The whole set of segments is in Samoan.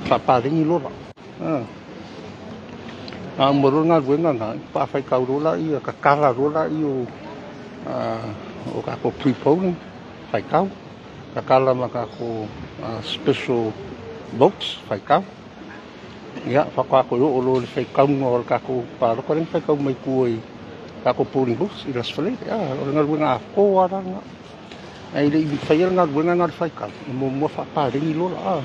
Faapaleni lola. A uma loa le galuega lena, faafaitau loa lea, tatala loa lea o tatou pre-polling, faitau, tatala ma tatou special votes, faitau. Ia, faatoa toe oo loa i le faitauga o le tatou palota lea na faitau mai tua i tatou polling booths i le Aso Faraile. O le galuega atoa lava la lena. Ae le i faia le galuega lena o le faitau, e muamua faapaleni lola.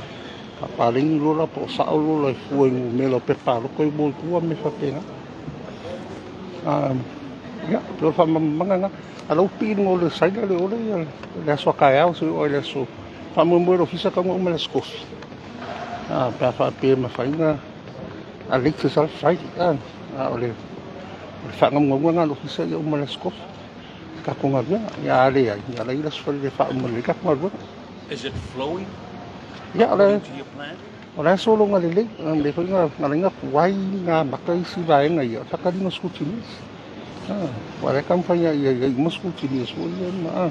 Faapaleni lola po o sao lola e fua i numera o pepa palota ia ua o i tua ma mea faapena. Ia, pei o le faamalamalamaga lena. A o la e ua pipii i luga o le saina le ole le aso a taeao seia oo lava i le aso. Faamoemoe le ofisa e tatau ona uma i le aso Tofi, pe a faapea e mafai ona latest lava le Friday. A o le faanaunaua lena a le ofisa ia uma i le aso Tofi le tatou galuega. Ia a leai, ia o la e i ai le Aso Faraile e faauma lelei le tatou galuega. Is it flowing Ia, according to your plan? O le a sologa lelei, lea foi na ala ai ona tuai ona amata isi vaega ia, o le faataliga o scrutineers. Aua o la e taumafai lava ia i ai uma scrutineers foi ia ma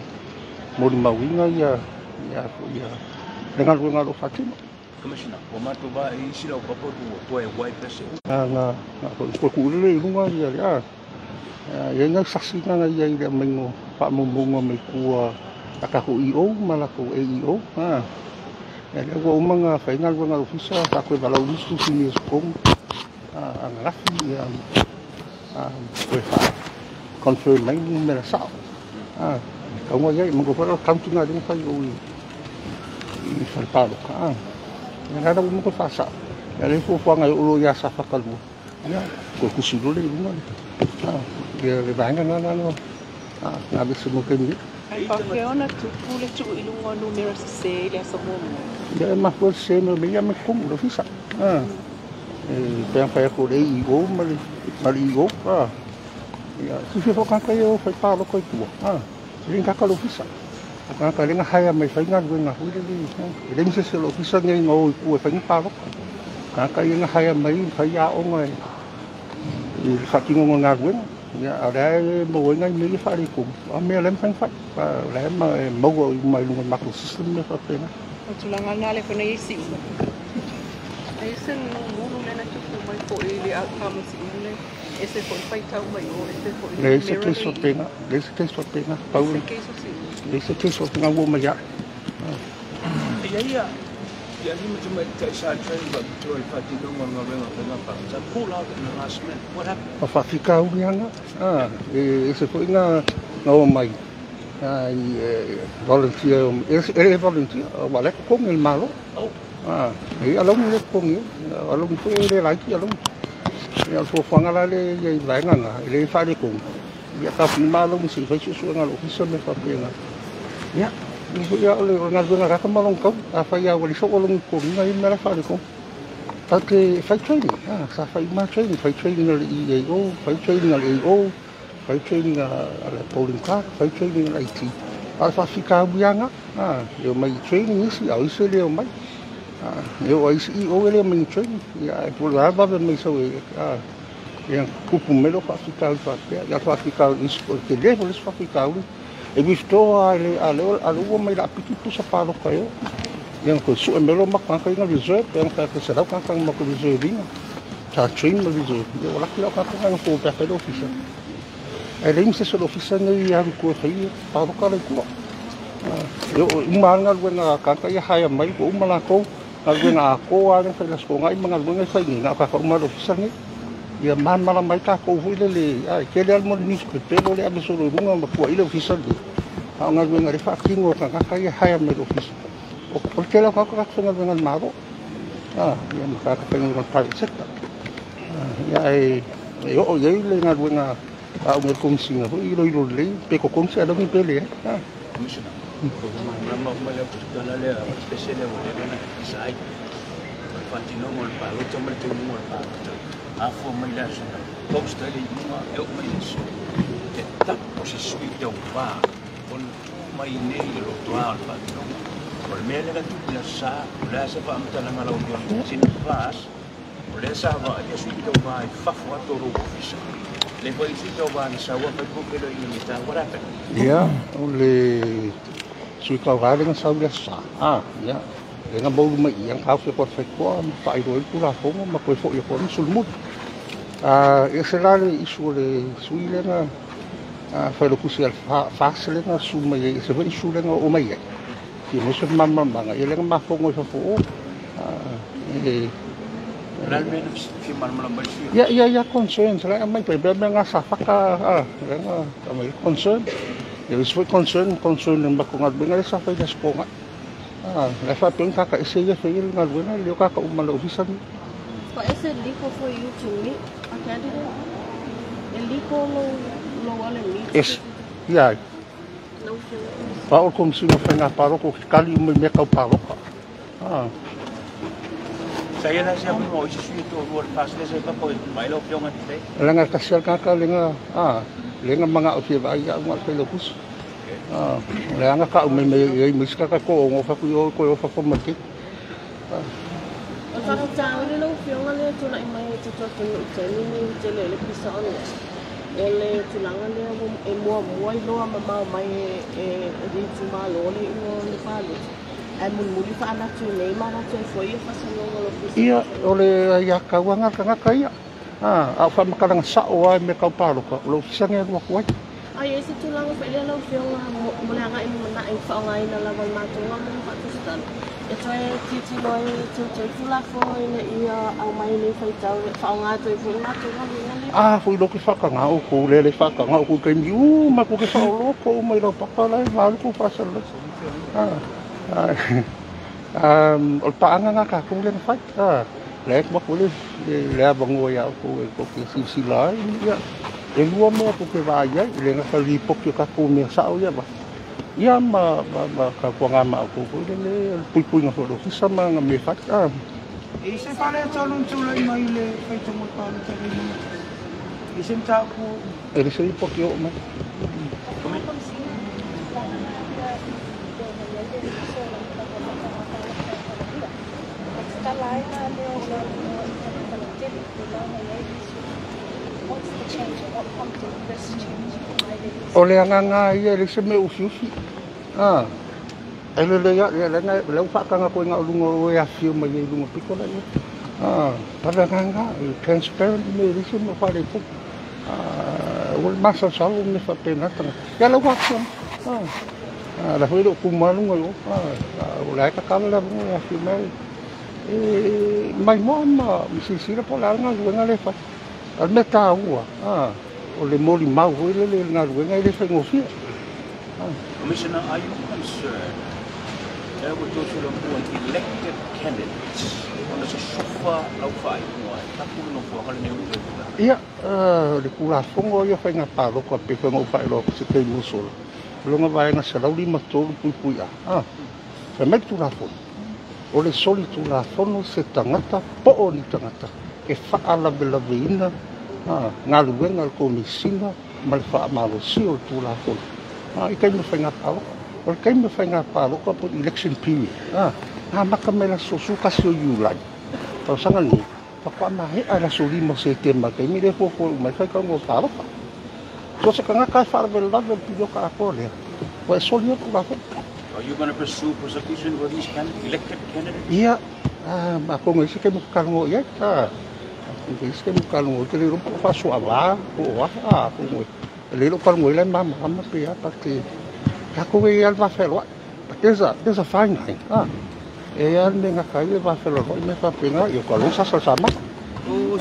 molimauina le galuega o lo o faatino. Commissioner, ua matou vaai i isi laupapa ua toe wipe ese uma. Na toe tuu lele i luga ia le e i ai nai sasi na na i ai i le aumaiga o faamaumauga mai tua a tatou EO ma latou AEO. Ia lea ua uma ona fai galuega a le ofisa, sa toe valaau uma scrutineers i totonu ananafi ia toe faa-confirm mai numera sao. Tatau ona i ai, manatua foi la o le counting lea na fai i o i fale palota. Ia la ua uma ona toe faasao. Ia lea fuafuaga e oo loa ia Safata 2, ia toe tusi loa lea i luga ia le vaega lena na aveese mo le taimi nei. Ae faapefea ona tupu le tuu i luga o numera sese i le aso muamua? Ia e mafua le sese mai o mea ia mai totonu o le ofisa. E pei ona fai atu o le AEO ma le EO. Ia, silafia foi o tagata ia e o e fai palota i tua, e le ni tagata o le ofisa. O tagata lea na hire mai e fai galuega foi lele, e leai ma se isi o le ofisa nei na o i tua e fai ni palota. O tagata ia na hire mai e fai aoga i le faatinoga o le galuega. Ia, a o lea e maua ai nai mea ia faaletonu, a o mea o lea e mafai ona fai. O la e maua uma i luga o le matou system mea faapena. O le tulaga lena lea foi na i ai Siumu. E i ai se gugulu lea na tupu mai foi i le outcome o Siumu lea, ese foi le faitau mai o, ese foi le Leai se numera case lea i i. faapena, leai se case faapena. Pau Se case o Siumu. leai se case faapena ua oo mai ia au. E i ai ia alii ma tamaitai sa train faapitoa i le faatinoga o le galuega o faiga palota, pull out in the last minute. What happened? O faafitauli lava na, e ese foi na omai i volunteer, e le volunteer, aua o la e totogi e le Malo. E i ai alauni lea e totogi ai, o alauni foi e le laiti alauni. Ia o le fuafuaga la lea e i ai i le vaega lena, e le faaletonu, ia taofia uma alauni se i fai suesuega a le ofisa ma mea faapena. Ia, o le galuega a tagata ma lona taui, afai lava ua leai sou alauni e totogiina, e i ai le mea la e faaletonu. Tatou te fai training, sa fai uma lava training, fai training a le EAO, fai training a le AO, fai training a le polling clerk, fai training a le IT. A o le faafitauli lava lena, e omai i training isi, a o isi e le omai. E oo lava i isi EO e le omai i training. Ia ae po o le a le vave mai sau e, ia tupu mai lou faafitauli faapea. Ia o le faafitauli o le tele foi o le isi faafitauli, e withdraw lava a lea ua omai laapiti pusa palota e o. Ia na toe sue mai loa matou tagata ia na reserve, pe ana fai atu e 100 tagata na matou reserve ina. Sa train ma reserve, ia ua laki la o tagata na fua pe a fai le ofisa. Ae leai ma se isi o le ofisa nei e alu i tua e fai palota la i tua. E oo e uma lava le galuega a tagata ia hire mai, ua uma latou galuega atoa lava lea na fai i le Aso Toonai ma galuega e fai nei, na o tatou uma lava le ofisa nei. Ia malamalama ai tatou foi lele, e tele lava le mea o le newspaper lea e ave solo i luga ma tuuai le ofisa lenei. A o galuega lea e faatino e tagata ia e hire mai i le ofisa. O le tele o tagata tagata faigaluega a le Malo, ia ma tagata faigaluega a le private sector. Ia ae e oo i ai le galuega a au nei le Komesina foi iloilo lelei pe totogi se alauni pe leai. Commissioner, o malamalama uma le tala lea o le pese lea ua leva ona decide o le faatinoga o le palota ma le taunuuga o le palota. Afua mai le aso na post ai le iuga e oo mai le aso e tapu se sui tauva ona tu mai nei i le lotoa o le faatinoga. O le mea lea na tupu i le aso Sa, o le a se faamatalaga lau Afioga i le past, o lea sa vaaia sui tauva i fafo atu o lou ofisa. Le foi sui tauva na sau a fai po feiloaiga me ta. What happened? Ia, o le sui tauva lea na sau i le Aso Sa. Ia, Le nga maulu mai ia ka fe ko fe ko ma fa i lo tulafono ma koe fo i ko musulmuli. E se la le isu le sui le nga fa lo kusi al fa se le nga su mai e se ve isu le nga o mai e. Ti mo se mamma manga e le nga mafongo i fa fo e Ya ya ya concern la mai pe be nga sa faka nga mai concern. E is concern concern ma ko nga benga sa fa ya sponga. La fa pe ka ka ese ya fe nga luena le ka ka uma lo ofisa. But is it legal for you to meet a candidate? Illegal lo wale meet? Es ya. No. Pa o kom si no fa paroko kali me me ka paroko. Saya la sia mo isi sui to ruo pas le se pa ko mai lo pionga te. Lenga ka sia ka ka lenga lenga manga o fia vai ya nga pe lo kus. Lenga ka me me e mi ska ka ko ngo fa ku yo ko yo fa ko ma te. O fa ta o le lo pionga le to na mai te to to te ni te le le pisa o le le tulanga le e mo mo i lo ma ma mai e ri tu ma lo le o le pa le. Ai mun fa ana tu nei ma na tu foi fa sa no lo pisa. Ia o le ia ka wanga ka ka ia. A fa makalanga sa o ai me ka palo ka lo fisa nge lo ku ai. Ai ese tulanga fa le lo fionga mo le nga i mana e fa nga ina la val ma tu nga mo fa tu stan. E toe titi noi te te fula fo ina ia au mai nei fa tau fa nga tu fu ma tu nga le. Foi lo ke fa ka nga o ko le le fa ka nga o ko ke mi u ma ko ke fa lo ko mai lo pa pa la ma lo ko fa sa lo. O paanga nga ka ko le fa le ko ko le le bango ya ko ko ke si si la ia e lua mo ko ke va ia le nga ka li pok ka ko me sa o ia ba ia ma ma ka ko nga ma ko ko le le pui pui nga lo sa ma nga me fa e se fa le tolo tolo mai le fa to mo pa le e se ta ko e le se pok yo ma What's O le anga ia le se me ufiufi. E le le ya le nga le fa ka nga ko nga lungo o ya fiu mai lungo piko la ia. Para nga transparent me le se me fa le pu. O le masa sa o me fa pena tanga. Ya lo wa la foi lo ku malungo yo. O la ka ka la mo ya fiu mai. E mai mo ma si si la po la nga nga le fa. Al meta ua. O le moli mau foi le le nga nga le fa ngofia. Commissioner, are you concerned that we go to the elected candidates on the sofa lau fa ai tapu no fo ka le ne Ia le kula fongo ia fa nga palo ko pe fa ngo fa lo se te muso. Lo nga vai nga sa lau lima tolu pui pui a. Fa mai tu la fono. O le soli tu la fono se tangata po o ni tangata. E fa ala bela veina nga luenga le komisina ma le faamalosi o le tulafono. I taimi o faiga palota. O le taimi o faiga palota po election period. Amata mai le aso 11 o Iulai. Tausaga lenei, faatoa maea le aso 5 o Setema taimi le fuafua uma ai faitauga o palota. So se tagata e faalavelave le pilioka atoa lea, ua e soli ai le tulafono. Are you going to pursue prosecution for these elected candidates? Ia, atonu ai se taimi kalalogo i ai. Ke mo kalongo te le po fa so ava po a ko mo le lo kalongo le mama mama pe a pa te ka ko e al va felo but there's a fine line e al me nga kai le va felo me fa pena yo ka lo sa sa ma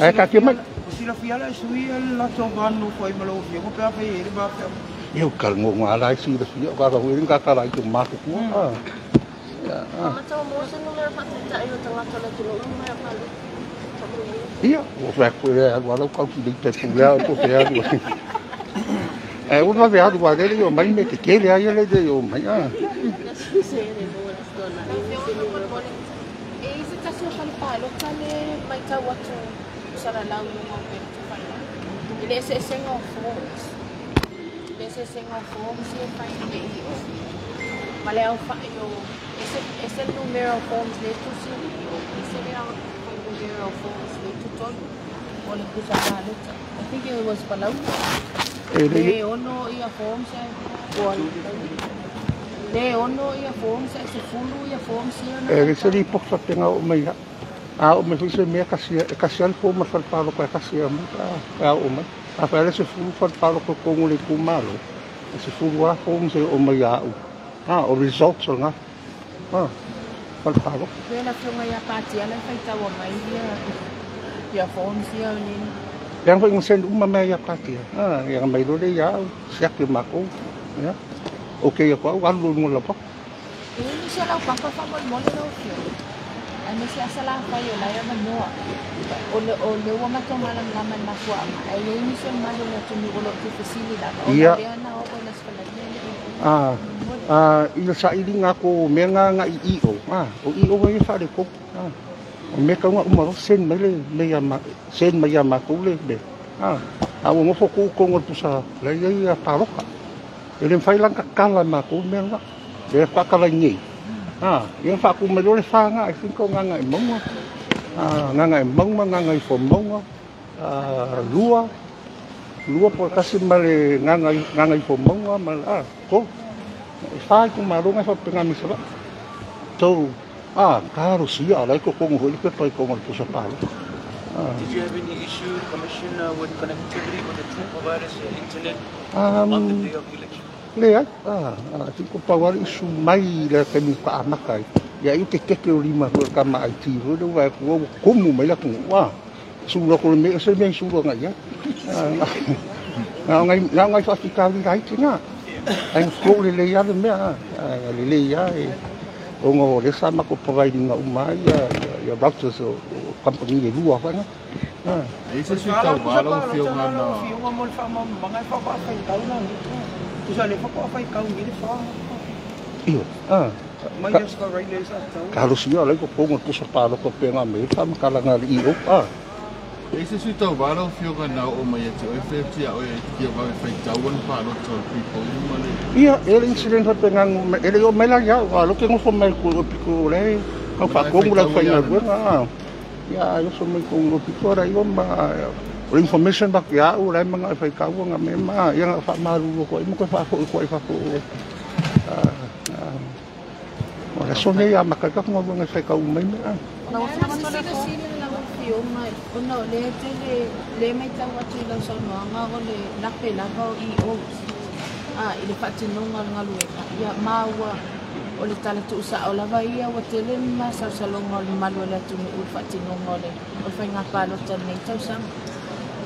e ka ke mai o si la fiala sui la to vanu foi malo fi ko pe fe e ba fe yo kalongo nga la si la fi ka ka wi ka ka la tu ma ko ya ma to mo se no le fa ta yo tangata le tu lo ma pa lo. Ia, o fa ko le alu alu ka ku le te pu le ko te alu. E una ve alu ale yo mai me te kele ai le de yo mai a. E se ta so fa palo ka le mai ta watu sala la u mo pe te fa. Le se se ngo forms. Le se se ngo forms le fa le i o. Ma le au fa yo ese ese numero forms le tu si o ese le au numero forms le tu tolu o le pusa palota. I think it was Palau. E ono ia forms e o Le ono ia forms e 10 ia forms ia na. E le se ripoti faapena oo mai ia. A oo mai foi se mea kasi e kasi lava le form a le fale palota e kasi a mai pe a oo mai. Afai lava le 10 fale palota i totonu o le itumalo, e 10 lava forms e oo mai ia au. A o results o lena fale palota. Pei o le afioga ia Patiala e faitaua mai ia forms ia o le. Leaga foi na send uma mea ia Patia. Ia na mai loa lea ia au, siaki e matou. Ia. Okay atu au, alu loa i luga o le laupapa. E i ai nisi o laupapa faamolemole lau afioga, aemaise lava Salafai o la e avanoa. O le, o lea ua matou malamalama i le mafuaaga, ae i ai nisi o le mamalu o le atunuu o lo o fia fesili lava, ona lea na oo i le Aso Faraile e le i A, i le sailiga atu o mea na agai i o, o i o ia e faaletonu. O mea tau na uma loa send mai le mea ia send mai ia matou le mea. A ua nofo tuu i totonu o le pusa la e i ai palota. E le mafai la ona tatala e matou le mea lena. Lea faatoa tala nei. Ia na faatu mai loa le fa na, I think o Gagaemauga, Gagaemauga, Gagaifomauga, 2, 2 po o le 1 ma le Gagaifomauga ma le 3. E 4 itumalo na e faapena mai Savaii. So, talosia o la e totonu foi le pepa i totonu o le pusa palota. Did you have any issue, Commissioner, with connectivity with the two providers, internet, on the day of the election? Leai, I think ko pau lava le issue mai i le taimi faatoa amata ai. Ia ai o te keke o lima foi o le tama IT foi lea ua vaai atu ua komu mai le atunuu. Sulu atu le mea, ese le mea i sulu agai i ai. Na o nai faafitauli laiti na. Ai na flow lelei lava le mea, lelei lava ona o lea sa matou provide ina uma ai ia routers o kamupani e lua foi na. E i ai se sui tauva lau Afioga na. Lau Afioga mo le faamalamalamaga e faavafaitau la nei. Tusa o lea faatoa faitau nei le fa. Ioe. Mai le Aso Faraile sa tatau. Talosia o la e i totonu o le pusa palota pei ona aumai ai le faamatalaga a le EO. E i ai se sui tauva lau Afioga na oo mai ia te oe fai atu ia oe e fia vave faitau ana palota o le pre-polling ma le. Ia, e le incident faapena e le i oo mai la ia au, a o lea ou te nofo mai i le pito o la e tau faatonu le aufaigaluega. Ia, ai oso mai totonu o le pito ala ia ma o le information avatu ia au o la e manao e faitau ana mea ma ia na o faamalulu atu ai ma toe faafoi atu ai i fafo. O le aso lenei e amata ai tatou galuega e faitau uma ai mea. O le a la se silasila lau Afioga ona o lea e tele lea e matau atu i lau saunoaga o le lape lava o EOs i le faatinoga o le galuega ia ma ua o le tala tuusao lava ia ua tele le masalosaloga o le mamalu o le atunuu i le faatinoga o le faiga palota i lenei tausaga.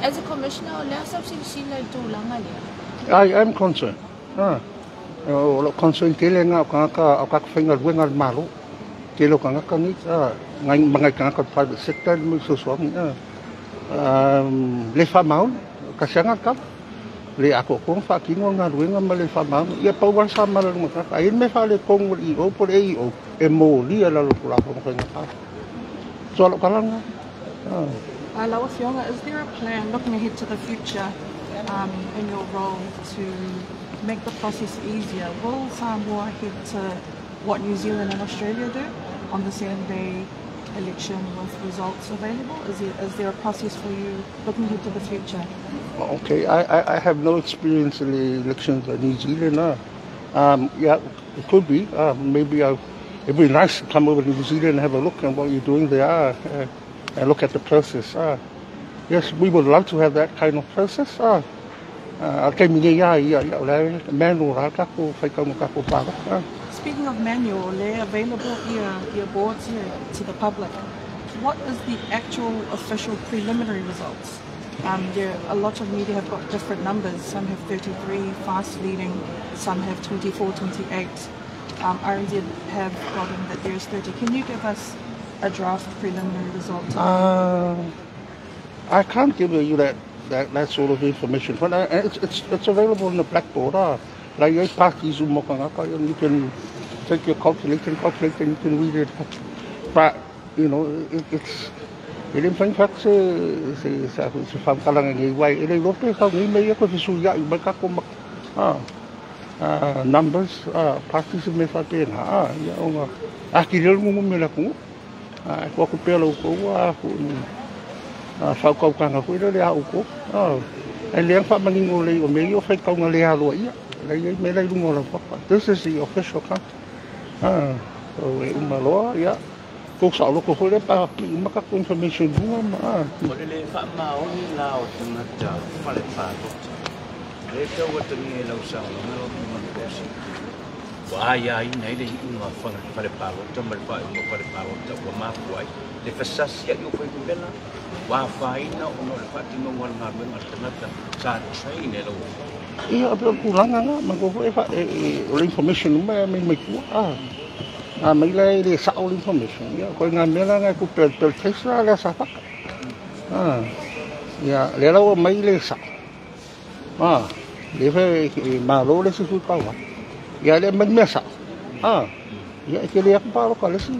As a Commissioner o le a sau silasila i le tulaga lea? I am concerned. O lou concern tele lena o tagata o tatou faigaluega a le Malo. Tele o tagata nei, ma nai tagata o le private sector le mau fesoasoani. Le faamaoni, tasi lava lena tala. Le atoatoa ona faatino le galuega ma le faamaoni. Ia pau lava le sa malaluna tagata. A i ai le mea faaletonu o le EO po o le AEO, e molia i lalo o le Tulafono Faiga Palota. So o lau tala lena. Lau Afioga, is there a plan looking ahead to the future in your role to make the process easier? Will Samoa head to what New Zealand and Australia do on the same day election with results available? Is there a process for you looking ahead to the future? Okay, I have no experience in the elections in New Zealand. Yeah, it could be. Maybe it'd be nice to come over to New Zealand and have a look at what you're doing there and look at the process. Yes, we would love to have that kind of process. A taimi nei a ia, ia, o le manual la tatou faitauga tatou palota. Speaking of manual, they're available here, boards here to the public. What is the actual official preliminary results? There, a lot of media have got different numbers. Some have 33 fast leading, some have 24, 28. RNZ have gotten that there's 30. Can you give us a draft preliminary result? I can't give you that sort of information. But it's available in the blackboard. Like eight parties and you can take your calculator and calculate and you can read it. But, you know, it's... E le mafai ona fai atu se faamatalaga nei aua e le iloa pe sau nei mea ia toe fesuiai mai tatou numbers, parties ma mea faapena. Ia ona atili ai le nunumi o le atunuu. Ae tuu atu pea la outou faautautaga foi lea le a outou. Ae lelei lava ona faamanino lelei o mea ia o faitauga le aloaia. le i mea i luga o lau papa. This is the official count. So e uma loa, ia, kou saoloko foi le pa pi uma ka information luga ma. O le le faamaoni la o tagata fale palota. Le tau atagia i lau saunoaga lau Afioga i le Peresetene. Ua aiaina ai le iuga fale palota ma le faaiuga fale palota ua mafua ai le fesasiai o fuainumera ua afaina ona o le faatinoga o le galuega a le tagata sa train e lau Afioga. Ia, pe o le tulaga na, ma foi e o le information uma e mai mai tua. A mai la e le sao le information. Ia, ko ngā mea la ngā ku pel pel trace la sa faka. Ia, le la o mai le sao. Le fe malo le si fu kawa. Ia le mai mea sao. Ia e ke le aku pa lo ka le si.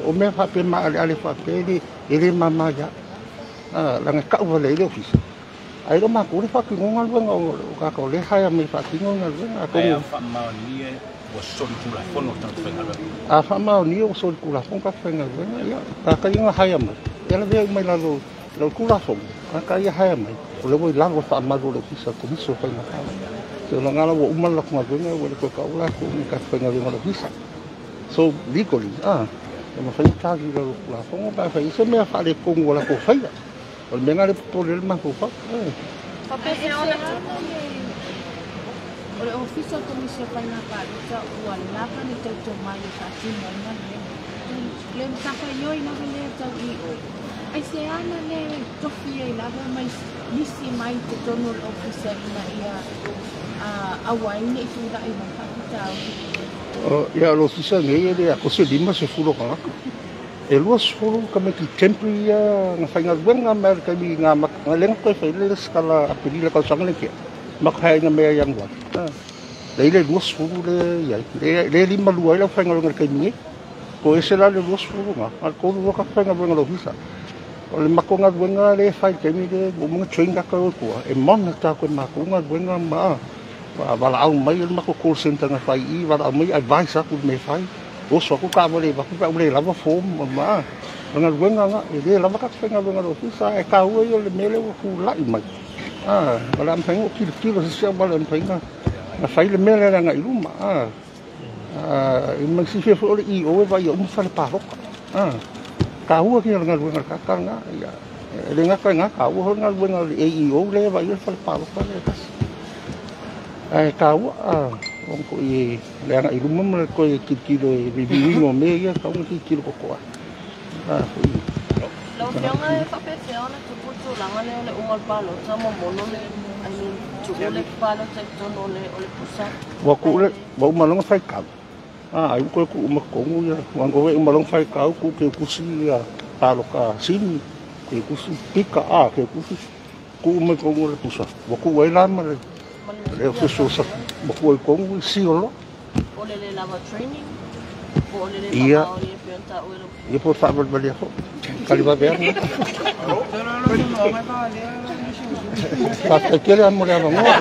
O mea fa pe ma ale ale fa pe le e le mama ia. La nga ka le le office. Ai lo ma ko le fa ki ngonga luenga o ka ko le haia me fa ki ngonga luenga ko. Ai a faamaonia ua solitulafono tagata faigaluega. A faamaonia ua solitulafono ka faigaluega, ia ka ia haia mai. Ia la vea mai lalo lo tulafono, ka ia haia mai. O le ua i lalo faamalu o le ofisa komisi o faiga palota. So la ngala ua uma la galuega ua le toe kaula ko ni ka faigaluega o le ofisa. So legally, e mafai ona tali i lalo tulafono pa fai se mea faaletonu o la kou faia. O le mea nga le popole le mafaufau. Faapefea ona o le ofisa o komisi o faiga palota ua lava le tautomai e faatino ai galuega. Le matafaioi lava lea tau i o. Ai se ana le tofi ai lava mai nisi mai totonu o le ofisa ina ia aua ai nei tula'i mai faafitauli. Ia, lo ofisa nei e le a ko se 50 tagata. E 20 ka meki temporary ia nga faigaluega mai le taimi nga nga lenga koe fai le skala Apelila tausaga le tea. Maka hai nga mea Ianuari. Le ile 20 le iai. Le 52 ai lau faigaluega le taimi nei. Ko ese la le 20 nga. A le 32 ka faigaluega le ofisa. O le mako galuega le fai le taimi le ua mga train ka o kua. E monitor koe makou galuega ma valaau mai le mako call center nga fai i valaau mai advice aku le me fai. Oso aku ka wale vaku pa ule lava form ma galuega nga e le lava ka faigaluega le ofisa e ka ua ia le mele ua tulai mai. Wala mawhai o kilo kilo se sia wala mawhai nga fai le mele nga i luma. I mai si fia foi o le i o e vai o umu fale pāloka. Ka ua ki nga galuega le kaka nga ia. E le ngaka nga ka ua ho galuega le AEO le vai o le fale pāloka le kasi. Ai ka ua o ko i le anga i luma ma le koe kilokilo e reviewing o mea ia ka unga kilokilo kokoa. Foi. Lau Afioga e faapefea ona tupu le tulaga lea o le uma o le palota ma mono le, I mean, tuu le palota i totonu o le o le pusa. Ua ku le ua uma loa ona faitau. Ai ua toe tuu uma totonu ia. Ua toe uma loa ona faitau tuu ke kusi ia paloka sini, ke kusi pika ke kusi tuu uma i totonu o le pusa. Ua tuu ai la ma le le official sa ua tuu ai totonu i siolo. O le le lava training po o le le Ia. faamaoni e pei ona taua e lau Ia po o le faavalevalea foi. Kalivave atu. Faafetai tele lava mo le avanoa.